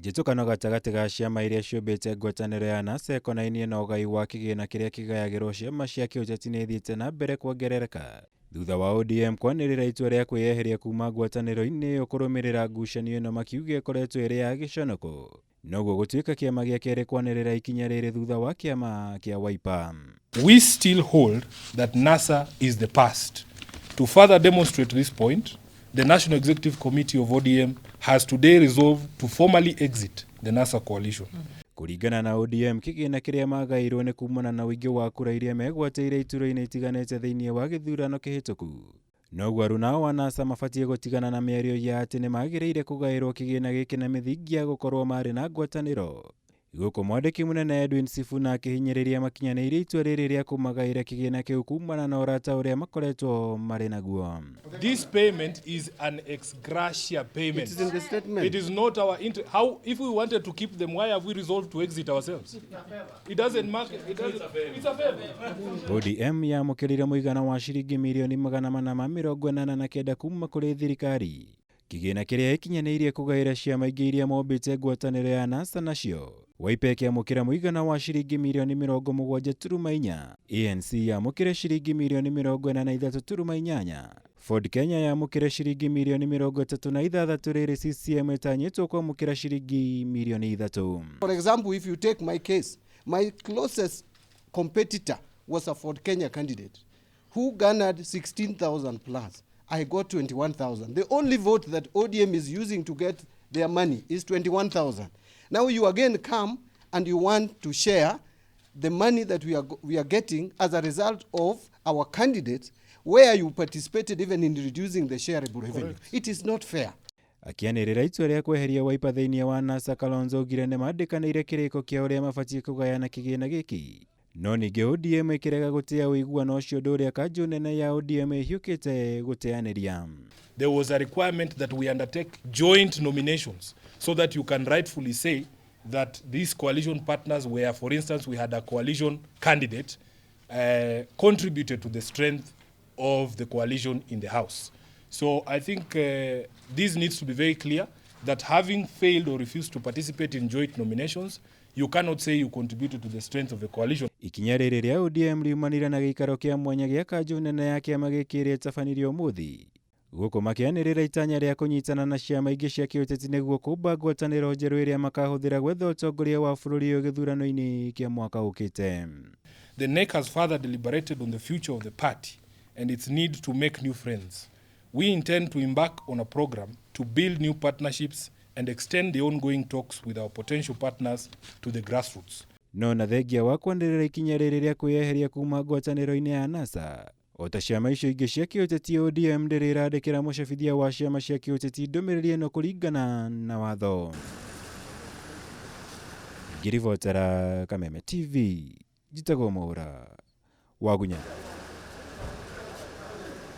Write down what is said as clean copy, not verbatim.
Njĩtũkano gatagatĩ ga ciama iria ciũmbĩte ngwatanĩro ya NASA ĩkonainie na ũgai wa kĩgĩna kĩrĩa kĩgayagĩrwo ciama cia kĩũteti nĩ ĩthiĩte na mbere kuongerereka thutha wa ODM kwanĩrĩra itua rĩa kwĩyeheria kuma ngwatanĩro-inĩ ĩyo kũrũmĩrĩra ngucanio ĩno makiuga ĩkoretwo ĩrĩ ya gĩconoko. Noguo gũtuĩka kĩama gĩa kerĩ kwanĩrĩra ikinya rĩrĩ thutha wa kĩama kĩa Wiper. We still hold that NASA is the past. To further demonstrate this point, the National Executive Committee of ODM has today resolved to formally exit the NASA coalition. Kũringana na ODM, kĩgĩna kĩrĩa magaĩirwo nĩ kumana na ũingĩ wa kura iria megwatĩire iturwa-inĩ itiganĩte thĩinĩ wa gĩthurano kĩhĩtũku. Noguo aruna wa NASA mabatiĩ gũtigana na mĩario ya atĩ nĩ magĩrĩire kũgaĩrwo kĩgĩna gĩkĩ na mĩthingi ya gũkorwo marĩ na ngwatanĩro. Gũkũ mwandĩki mũnene Edwin Sifuna akĩhinyĩrĩria makinyanĩirie itua rĩrĩ rĩa kũmagaĩra kĩgĩna kĩu kumana na ũrata ũrĩa makoretwo marĩ naguo. This payment is an ex gratia payment. It is in the statement. It is not our interest. How, if we wanted to keep them, why have we resolved to exit ourselves? It doesn't matter. It doesn't, it's a favor. ODM yamũkĩrire mũigana wa ciringi mirioni 489 kuma kũrĩ thirikari. Kĩgĩna kĩrĩa ĩkinyanĩirie kũgaĩra ciama ingĩ iria mombĩte ngwatanĩro ya NASA nacio. Wiper ĩkĩamũkĩra mũigana wa ciringi mirioni 70.4, ANC yamũkĩre ciringi mirioni 43.8, Ford Kenya yamũkĩre ciringi mirioni 36, rĩrĩ CCM ĩtanyĩtwo kwamũkĩra ciringi mirioni 3. For example, if you take my case, my closest competitor was a Ford Kenya candidate who garnered 16,000 plus. I got 21,000. The only vote that ODM is using to get their money is 21,000. Now you again come and you want to share the money that we are getting as a result of our candidates, where you participated even in reducing the shareable revenue. It is not fair. Akĩanĩrĩra itua rĩa kweheria Wiper thĩinĩ wa NASA, Kalonzo augire nĩ mandĩkanĩire kĩrĩko kĩa ũrĩa mabatiĩ kũgayana kĩgĩna gĩkĩ. No ningĩ ODM ĩkĩrega gũtĩa ũiguano ũcio, ũndũ ũrĩa kanjũ nene ya ODM ĩhiũkĩte gũteanĩria. There was a requirement that we undertake joint nominations so that you can rightfully say that these coalition partners, where, for instance, we had a coalition candidate, contributed to the strength of the coalition in the House. So I think this needs to be very clear that having failed or refused to participate in joint nominations, you cannot say you contributed to the strength of the coalition. Ikinya rĩrĩ rĩa ODM riumanire na gĩikaro kĩa mwanya gĩa kanjũ nene ya kĩama gĩkĩ ĩrĩa ĩtabanirio ũmũthĩ, gũkũ makĩanĩrĩra itanya rĩa kũnyitana na ciama ingĩ cia kĩũteti nĩguo kũmba ngwatanĩro njerũ ĩrĩa makahũthĩra gwetha ũtongoria wa bũrũri ũyũ gĩthurano-inĩ kĩa mwaka ũkĩte. The NEC has further deliberated on the future of the party and its need to make new friends. We intend to embark on a program to build new partnerships and extend the ongoing talks with our potential partners to the grassroots. No na thengia wa kwanĩrĩra ikinya rĩrĩ rĩa kwĩyeheria kuma ngwatanĩro-inĩ ya NASA, o ta ciama icio ingĩ cia kĩũteti, ODM ndĩrĩ ĩrandĩkĩra mũcabithia wa ciama cia kĩũteti ndũmĩrĩri ĩno kũringana na watho. Ngĩribotera Kameme TV, njĩtagwo Mwaũra Wagunya.